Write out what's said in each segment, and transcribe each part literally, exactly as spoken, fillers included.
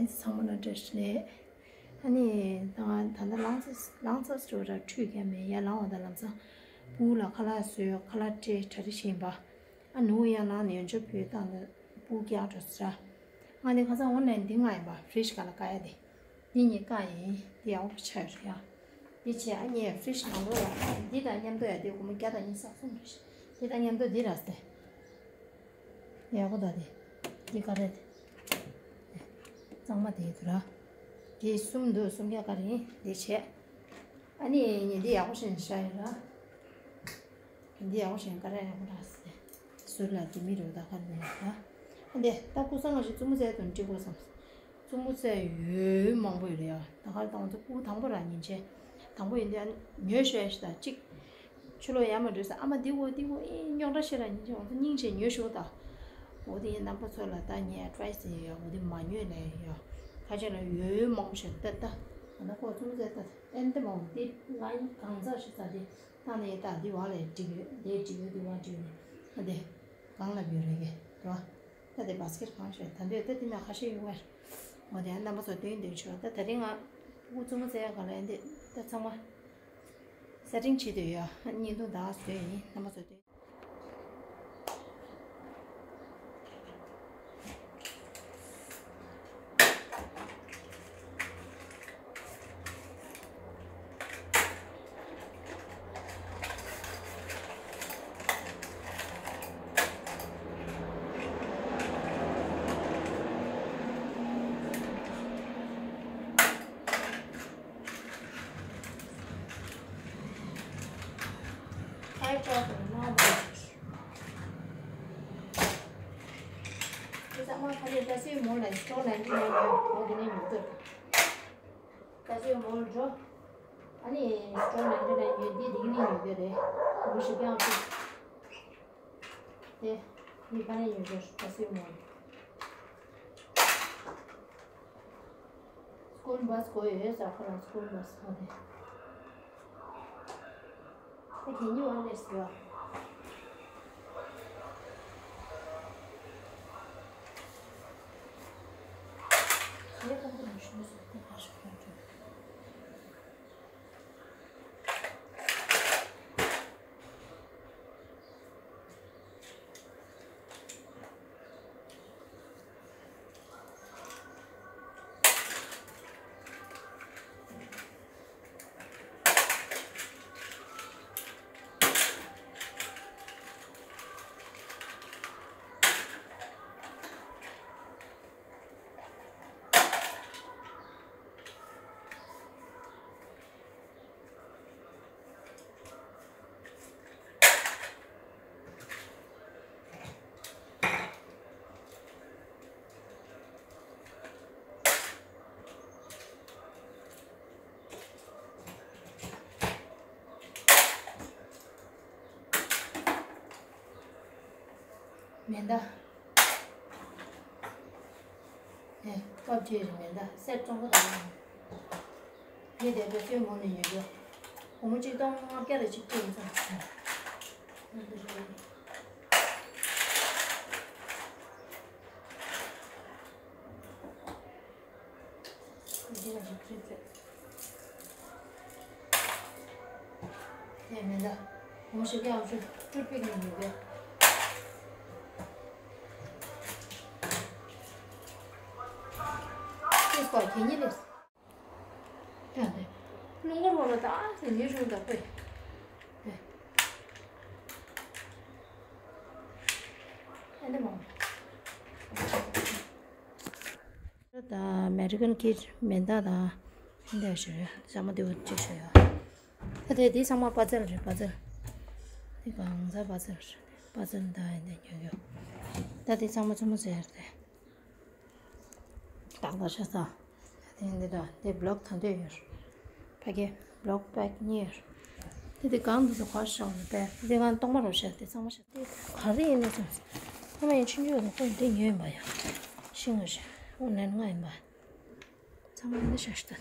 ཚང་མ་ལ་བཀྲ་ཤིས་བདེ་ལེགས། ཨ་ནི་ད་ད་ལྟ་ལངས་ཚ་ལངས་ཚ་སྤྲོ་ར་འཁྲུད་མཁན་མེད། ཡར་ལངས་པ་དང་ལམ་སང་སྤུ་གུ་ལ་ཁ་ལག་བཟོས། ཁ་ལག་སྤྲད། གྲ་སྒྲིག་བྱེད་པ། ཨ་ནུ་ཡར་ལངས་ནས་ཡོན་ཆབ་ཕུལ་བཏང་ནས་སྤུ་གུ་རྒྱགས་འགྲོ་ཟེར། ང་ནི་ཁ་སང་ཨོན་ལན་འདི་མངགས་ཡིན་པ། ཕི་རིཇ་སྒང་ལ་བཀག་ཡ་དེ། འདི་གཉིས་བཀག་ཡིན། འདི་ཡག་པོ་ཆགས་ཡོད་རེད་ཡ། འདི་བྱས། ཨ་ནི་ཕི་རིཇ་ནང་ལོགས་ལ་འདི་དང་མཉམ་དུ་ཡ། འདི་སྒོར་མོ་བརྒྱ་དང་ཉི་ཤུ་རྩ་གསུམ་རེད། འདི་དང་མཉམ་དུ་འདི་རག་སྟེ། ཡག་པོ་ད་དེ། འདི་ག་རེད་དེ། གཙང་མ་དེ་དུ་ར། དེ་གསུམ་འདུག། སུམ་བརྒྱ་ག་རེ་ཡིན། དེ་བྱས། ཨ་ནི་ངས་འདི་ཡག་པོ་བྱས་ནས་བཞག་ཡོད་ར། འདི་ཡག་པོ་བྱས་ནས་ག་རེ་ཡག་པོ་རག་ཟེར། ཟུར་ལ་དེ་མི་རུ་ད་ག་འདི་ལ་ད། ཨ་འདི་ད་ཀུ་སང་ང་ཞིག་བཙུན་མོ་ཚེ་དུ་འགྲིག་གོ་བསམ། བཙུན་མོ་ཚེ་ཡོད་མང་པོ་ཡོད་རེད་ཡ། ད་ག་རེ་དང་ཚོ་ཀུ་དང་པོ་ར་ཉིན་བྱས། དང་པོ་ཡིན་དུས་ཨ་ནི་ཉོས་ཤོག་ཡ་ཞིག་ད་གཅིག་ཕྱི་ལོགས་ཡར་མར་འགྲོ་ས། ཨ་མ་འདི་འོ་འདི་འོ་ཨེ་རྙོག་དྲ་ཤེས་ར། ཉིན་ཅིག་འོ་ཚོ་སྙིང་རྗེ་ཉོས་ཤོག་ད། འོ་དེ་ཡིན། རྣམ་པ་ཚོ་ལ་ད་ངས་ཨེ་ཌ་བའི་སི་ཡིན་ཡ། འོ་དེ་མ་ཉོས་ལེ་ཡ། ཁ་ཆེ་ལ་ཡོད་མང་པོ་ཞིག་ལྟ་ལྟ། ང་ད་ཁོ་ཚོ་ཚོ་ལྟ་ཨེ་འདི་མང་པོ་འདི་ང་ཡིན་གང་ཚ་ཞིག་ཚ་དེ་ད་ནས་ད་འདི་བ་ལས་འགྲིག་ཡོད། འདི་འགྲིག་ཡོད། འདི་བ་འགྲིག་ཡོད། ཨ་དེ་གང་ལ་ཡོད་རེད་གི་དོ། ད་དེ་བ་སི་ཀེ་ཊི་གང་ཞིག་ད་འདི་ད་དེ་མ་ཁ་ཤས་ཡོད་པ། འོ་དེ་རྣམ་པ་ཚོ་སྟོན་སྟོན་ཆོག་ད་ད་རིང་ང་ཕྲུ་གུ་བཙུན་མོ་བཙའ་ཡ་ག་ལ་ཡིན། འདི་ད་ཚང་མ། སེ་ཊིང་བྱེད་དུ་ཡོད། བརྙན་ཐུང་དག་བཟོས་ཡིན། རྣམ་པ་ཚོ་སྟོན། ཧའི་པྲོ་ཊིན་མང་པོ། དེ་ཚང་མ་ཁ་ལས་ད་སོའི་མོ་ལ་སི་ཊོར་ནང་དུ་ཡོད། འོ་དེ་ནས་ཉོ་དགོས། ད་སོའི་མོ་ལ་འགྲོ། ཨ་ནི་སི་ཊོར་ནང་དུ་ན་ཉོས་འདི་འདི་གི་ནས་ཉོ་དགོས་རེད། མོ་ཞིག་ཀྱང་ཅིག་དེ་ནི་ཕ་ནས་ཉོས་དགོས། ད་སོའི་མོ་ལ། སྐུལ་བྷ་སི་དགོས་ཡོད་ཟེར། ཁོ་རང་སྐུལ་བྷ་སི་ཧ་དེ། ད་གད་སྙིགས་བ་ལས་ཟེར་བ། ཞེས་ཁོང་ཚོ་ལ་ཞུས་སོང་། ད་ག་ཞིག་ཡོང་དུས། མེ་མདའ། ཨེ། པབ་ཇི་རེད། མེ་མདའ་སེཊ་བཙོང་གི་ད། ངས་དེ་འདྲ་སོའི་མོ་ནས་ཉོས་རྒྱུ། སྒོར་མོ་གཅིག་སྟོང་ལྔ་བརྒྱ་ལ་གཅིག་སྤྲད་ཡིན་ཙང་། འདི་ལ་ཞིག་ཁྲིད་ཚེ། དེ་མེ་མདའ། ངོ་ཤེས་ཀྱི་ཨ་ཅོ་ཀྲུ་པིག་ནས་ཉོས་པས། ཅེས་པ་གད་སྙིགས་ལས། ད་དེ། རླུང་འཁོར་འོག་ལ་ད་ཨ་ཙི་ཉོས་བྱུང་ད་ཁོས། དེ། ཨ་ནི་མ། ད་ཨ་མེ་རི་ཀན་ཁིཌ་མེ་མདའ་དང་། འདི་ཞུ་ཡ། ཟ་མ་འདི་བོ་གཅིག་ཞུ་ཡ། ད་དེ་འདི་ཚང་མ་པ་ཛལ་རེད། པ་ཛལ། འདི་གང་ཟག་པ་ཛལ་རེད། པ་ཛལ་ད་ཡིན་དེ་ཉོ་ཡོད། ད་དེ་ཚང་མ་བཙུན་མོ་ཟེར་ཏེ། ཏག་ཏག་ཤ་ཚ། དེ་འདི་འདྲ་དེ་བློག་ད་འདོད་ཡོད། ཕ་གི་བློག་པེག་གཉིས་ཡོད། དེ་དེ་གང་འདུག་ཟེར་གོ་ཤོག་ནི་པས། དེ་གང་གཏོང་མ་རོགས་ཤག་དེ་ཚང་མ་ཤ་དེ་ག་རེ་ཡིན་ནས་ཚང་ཚང་མ་ཡིན་ཆུང་ཆུང་ཡོད་ནོ་ཁོ་འདི་ཉོས་ཡིན་པ་ཡ། ཤིང་ངོ་ཤ་འོ་ནན་ང་ཡིན་པ། ཚང་མ་འདི་ཤ་ཤ་ད།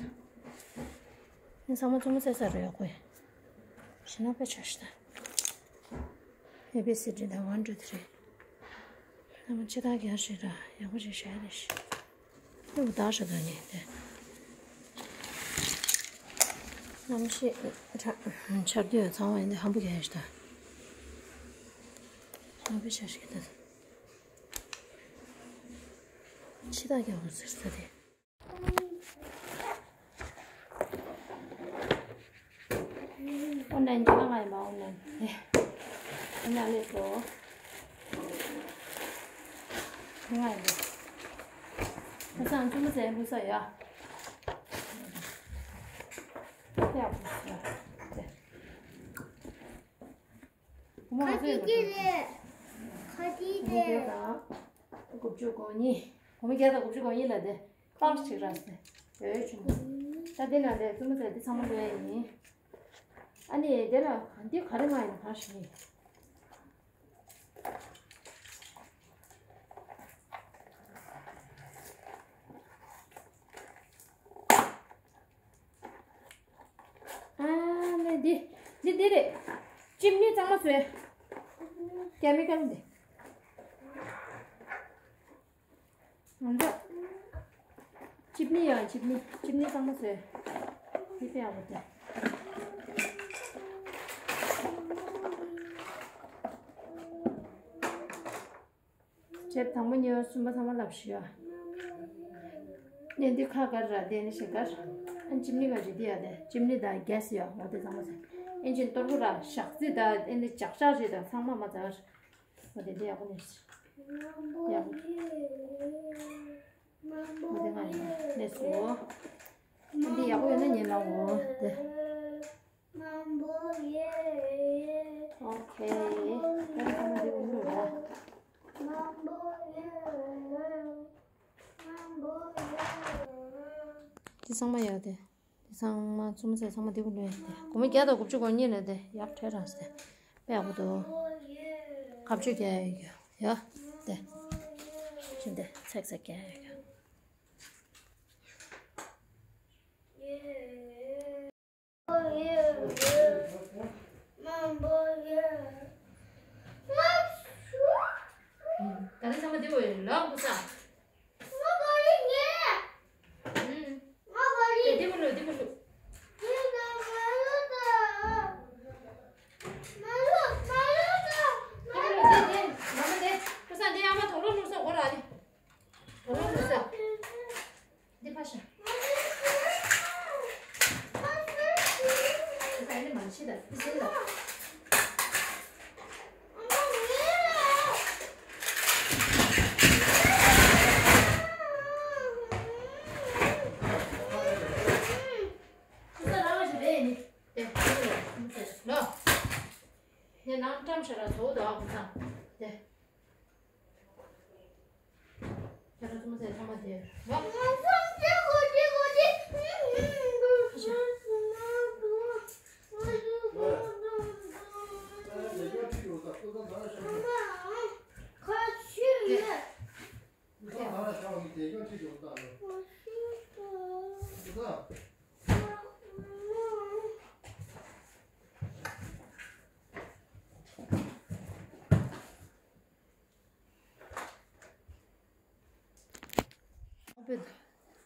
ནི་ཚང་མ་བཙུན་མོ་བཙའ་ས་རེད་ཡ་ཁོ། ཤི་ན་པས་ཤ་ཤ་ད། ཨེ་བི་སི་ཌི་དང་ཝན་ཊུ་ཐི་རི། ཚང་མ་ཕྱི་ཐག་རྒྱག་ཤེས་ར། ཡག་པོ་ཞིག་བྱས་རེད་ཤག་ལུག་དག་ཤ་དང་ནི་དེ། གནམ་གཤིས་ཆར་དུས་ཚང་བ་ཡིན་དེ་ཧམ་པོ་རྒྱག་ཡ་ཞིག་དང་། ཧམ་པོ་ཆར་ཞིག་དང་། ཕྱི་ཐག་རྒྱག་དགོས་ཟེར་ས་དེ། ཨོན་ལན་ཅི་ལ་ང་ཡི་མ་ཨོན་ལན་དེ། ཨོན་ལན་ལས་སོ། ང་ཡི་དེ། ཁ་སང་ཅུ་མོ་ཟས་ལུས་ས་ཡ། ཡག་པོ་ཟ། དེ། ཁ་ཅིག་ཅིག་རེད། ཁ་ཅིག་རེད། དགུ་བཅུ་གོ་གཉིས། སྒོར་མོ་བརྒྱ་དང་དགུ་བཅུ་གོ་གཉིས་ལ་དེ་སྤང་ཞིག་རག་སྟེ། འོས་བྱུང་། ད་འདི་ན་དེ་བཙུན་མོ་ཚོས་འདི་ཚང་མ་ལོས་ཡིན། ཨ་ནི་དེ་ལ་འདི་ག་རེ་མ་ཡིན་ག་ཞིག་ཡིན། ཨ་ནི་འདི། འདི་འདི་རེད། ཅིམ་ནི་གཙང་མ་བཟོས། ཀེ་མི་ཀལ་འདི། ང་ཚོ། ཅིམ་ནི་ཡང་ཅིམ་ནི་ཅིམ་ནི་གཙང་མ་བཟོས། འདི་དཔེ་ཡག་པོ་འདུག་ཆེབ་དང་པོ་གཉིས་པ་གསུམ་པ་ཚང་མ་ལབ་ཞུ་ཡ། ནས་འདི་ཁ་དཀར་ར་དེ་ནི་ཞིག་དཀར། ཨན་ཅིམ་ནི་ག་རེ་དེ་ཡ་དེ་ཅིམ་ནི་དང་གེ་སི་ཡ་འོ་དེ་ཚང་མ་ཚང་། ཨན་ཅིན་གཏོར་གོ་ར་ཞག་རྩི་དང་ཨན་དེ་ཇག་ཇག་རེད་དང་ཚང་མ་མ་ཚང་། འོ་དེ་དེ་ཡག་པོ་ནས་ཡག་པོ། འོ་དེ་ང་ཡིན་ལས་སོ། ཨན་དེ་ཡག་པོ་ཡོད་ན་ཉན་ལ་འོ་དེ། ཨོ་ཁེ། ད་ཚང་མ་དེ་འུ་འདུག་ར། དེ་ཚང་མ་ཡག་དེ། དེ་ཚང་མ་བཙུན་མོ་ཚོས་ཚང་མ་དེ་འུ་འདུག་ཡག་དེ། སྒོར་མོ་བརྒྱ་དང་དགུ་བཅུ་གོ་གཉིས་ལ་དེ་ཡག་ཁྲལ་རང་སྟེ། དཔེ་ཡག་པོ་འདུག་ཁ་ཕྱོགས་རྒྱག་ཡག་ཡོད་ཡ། དེ། ཅི་འདི་ཚེག་ཚེག་རྒྱག་ཡག་ཡོད། ད་ནི་ཚང་མ་འདི་བོ་ལོག་གོ་ས། ཨུམ། དེ་འདི་བོ་ལོ་འདི་བོ་ལོ། འདི་བོ་ལོ་དེ་དེ་མ་མ་དེ་ཁོ་ས་འདི་ཨ་མ་དོག་ལོ་ནོར་ས་འོ་ར་ནི། དོག་ལོ་ནོར་ས། འདི་ཕ་ཤ། ད་ནི་མ་ཤི་ད་འདི་ཟིན་ད། ཁོ་ས་རང་ཞིག་རེད་ནི། དེ་ལོ། དེ་ནང་བཀྲམ་ཤ་ར་ཚོ་དོ་ཨ་ཁོ་ས། དེ། ཁྱེད་རང་ཚོ་མ་ཟད་ཚང་མ་དེ་རོ།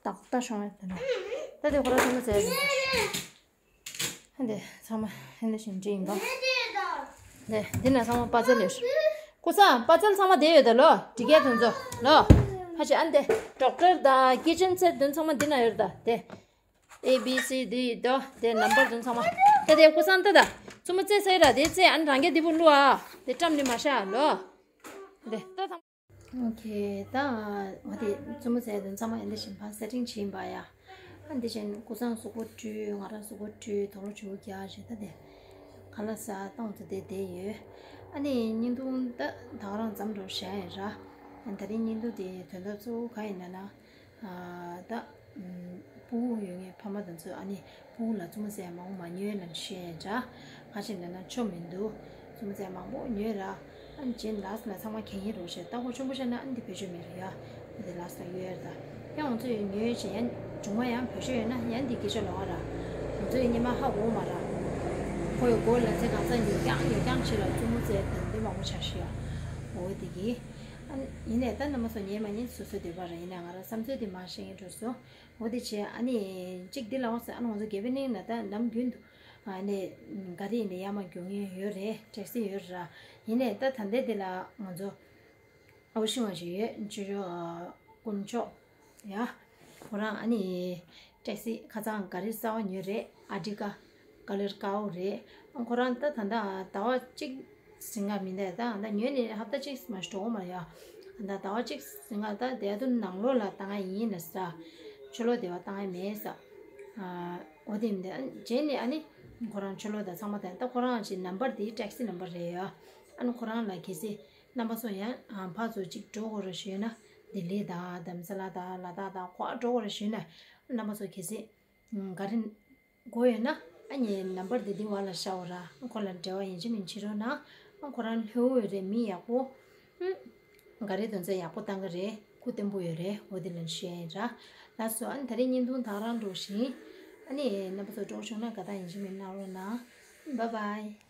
ཏག་ཏག་བྱུང་བས་དེ་ནས། ད་དེ་ཁོ་ར་ཚང་མ་བཙལ་ཡིན། ཧ་འདི་ཚང་མ་ཧ་འདི་བཞིན་བྲིས་ཡིན་པ། དེ་འདི་ན་ཚང་མ་པ་ཙལ་ཡོད། ཀུ་ས་པ་ཙལ་ཚང་མ་བསྡད་ཡོད་ད་ལོ། འགྲིག་གས་དོན་ཚོ་ལོ། ཧ་ཅི་ཨན་དེ་ཌོག་ཊར་དང་ཀི་ཅན་སེ་ཊི་དོན་ཚང་མ་འདི་ན་ཡོད་ད་དེ། ཨེ་བི་སི་ཌི་དོ་དེ་ནམ་བར་དོན་ཚང་མ། ད་དེ་ཀུ་ས་ད་ད་ཚང་མ་བཙལ་ས་ཡོད་ར་དེ་བཙལ་ཨན་རང་གས་འདི་བུ་བླུ་ཨ། དེ་བཀྲམ་ནི་མ་ཤ་ལོ། དེ་ད་ཚང་། ཨོ་ཁེ། ད་འོ་དེ་བཙུན་མོ་ཟེར་དོན་ཚང་མ་ཨེ་འདི་བཞིན་ཕར་སེ་ཊིང་བྱིན་པ་ཡ། ཨ་འདི་བཞིན་ཀུ་སང་གཟུགས་པོ་བཀྲུས། ང་རང་གཟུགས་པོ་བཀྲུས། དོག་ལོ་ཆུ་བོ་རྒྱག་བྱས་ད་དེ་ག་ལ་ས་སྟོང་དུ་དེ་བསྡད་ཡོད། ཨ་ནི་བརྙན་ཐུང་ད་ད་ག་རང་མཚམས་འགྲོ་བཞག་ཡིན་ར། ཨ་ད་རིང་བརྙན་ཐུང་དེ་དོན་དག་གཙོ་བོ་ག་ཡིན་ན་ན། ད། ཕྲུ་གུ་ཡོད་མཁན་ཕ་མ་དེ་ཚོས་ཨ་ནི་ཕྲུ་གུ་ལ་བཙུན་མོ་ཟས་མང་པོ་མ་ཉོས་ལབ་བཤད་ཡ་འདྲ། ག་ཅི་ལབ་ན་ཆོ་མི་འདུག་བཙུན་མོ་ཟས་མང་པོ་ཉོས་ར། ཨ་ནི་རྗེས་ལ་སི་ལ་ཚང་མ་གད་སྙིགས་རོགས་བྱས། ལྟ་སྐོར་ཆེན་པོ་བྱས་ན་ཨ་ནི་འདི་བེད་སྤྱོད་མེད་ར་ཡ། ཨ་འདི་ལ་སི་ལ་གཡོལ་ཡ་རེད་ད། ཡང་ང་ཚོ་ཡང་ཉོས་བྱས་ཡང་བྱུང་བ་ཡང་བེད་སྤྱོད་ཡོད་ན་ཡང་འདི་སྐད་ཆ་ལོག་ཨ་ར། ང་ཚོ་ཡང་སྔོན་མ་ཧ་གོ་མ་ར། ཁོ་ཡང་སྒོ་ལ་ཚེ་གང་ཚ་ཉོ་རྐྱང་ཉོ་རྐྱང་བྱེད་ལ་བཙུན་མོ་ཟས་དེ་འདི་མང་པོ་ཆགས་ཤི་ཡ། འོ་དེ་གི། ཡིན་ནའི་ད་རྣམ་པ་ཚོ་ཉན་མ་ཉན་སོ་སོའི་འདོད་པ་རེད། ཡིན་ནའི་ང་རང་བསམ་ཚུལ་དེ་མར་བཤད་ཀྱི་འགྲོ་སོང་། འོ་དེ་བྱས་ཨ་ནི་གཅིག་འདི་ལ་འོང་ཟེར། ཨ་ནི་ང་ཚོ་དགེ་བའི་གླིང་ལ་ད་ནམ་རྒྱུན་དུ་ཨ་ནི་ག་རེ་ཡིན་ནའི་ཡར་མར་རྒྱུག་མཁན་ཡོད་རེད། ཊེག་སི་ཡོད་ར། ཡིན་ནའི་ད་ད་ལྟའི་འདི་ལ་ང་ཚོ་ཨ་བོ་ཤིང་བ་ཞིག་ཡོད། ཅོ་ཅོ་དཀོན་མཆོག་ཡ། ཁོ་རང་ཨ་ནི་ཊེག་སི་ཁ་སང་ག་རེ་གསར་པ་ཉོས་རེད། ཨར་ཊི་ཀ་ཀ་ལར་དཀར་པོ་རེད། ཁོ་རང་ད་ད་ལྟ་ཟླ་བ་གཅིག་ཟིན་ག་མིན་འདུག་ད་ད་ཉོས་ནས་ཧབ་ཏ་གཅིག་མ་གཏོགས་འགྲོ་གི་མ་རེད་ཡ། ད་ཟླ་བ་གཅིག་ཟིན་ག་ད་དེ་ཚོ་ནང་ལོགས་ལ་བཏང་ཡ་ཡིན་ན་ས། ཕྱི་ལོགས་དེ་བ་བཏང་ཡ་མེད་ས། ཨ་འོ་དེ་མིན་འདུག་རྗེས་ནས་ཨ་ནི་ཁོ་རང་ཕྱི་ལོགས་དང་ཚང་མ་དང་ད་ཁོ་རང་གི་ནམ་བར་དེ་ཊེག་སི་ནམ་བར་རེད་ཡ། ཨ་ནི་ཁོ་རང་ལ་གལ་སྲིད་རྣམ་པ་ཚོ་ཡང་ཨ་ཕར་ཚུར་གཅིག་འགྲོ་དགོས་རེད་ཞུས་ན། ལྡི་ལི་དང་རྡ་རམ་ས་ལ་དང་ལ་དྭགས་དང་ཁོ་ཨ་འགྲོ་དགོས་རེད་ཞུས་ན། རྣམ་པ་ཚོ་གལ་སྲིད་ག་རེ་དགོས་ཡོད་ན་ཨ་ནི་ནམ་བར་དེ་འདི་བ་ལ་ཤོག་ར། ཁོ་ལ་འབྲེལ་བ་ཡིན་གཅིག་མིན་གཅིག་རོགས་གནང་། ཁོ་རང་ལྷོད་ཡོད་རེད། མི་ཡག་པོ། ག་རེ་དོན་ཚན་ཡག་པོ་བཏང་གི་རེད། སྐུ་བརྟན་པོ་ཡོད་རེད། འོ་དེ་ལ་ཞུ་ཡ་ཡིན་ར། ལགས་སོ། ཨ་ནི་ད་རེས་བརྙན་ཐུང་དག་རང་འགྲོ་བཞིན། ཨ་ནི་རྣམ་པ་ཚོ་སྤྲོ་བྱུང་ན་དགའ་རྟགས་ཡིན་གཅིག་མིན་གནང་རོགས་གནང་། Bye bye།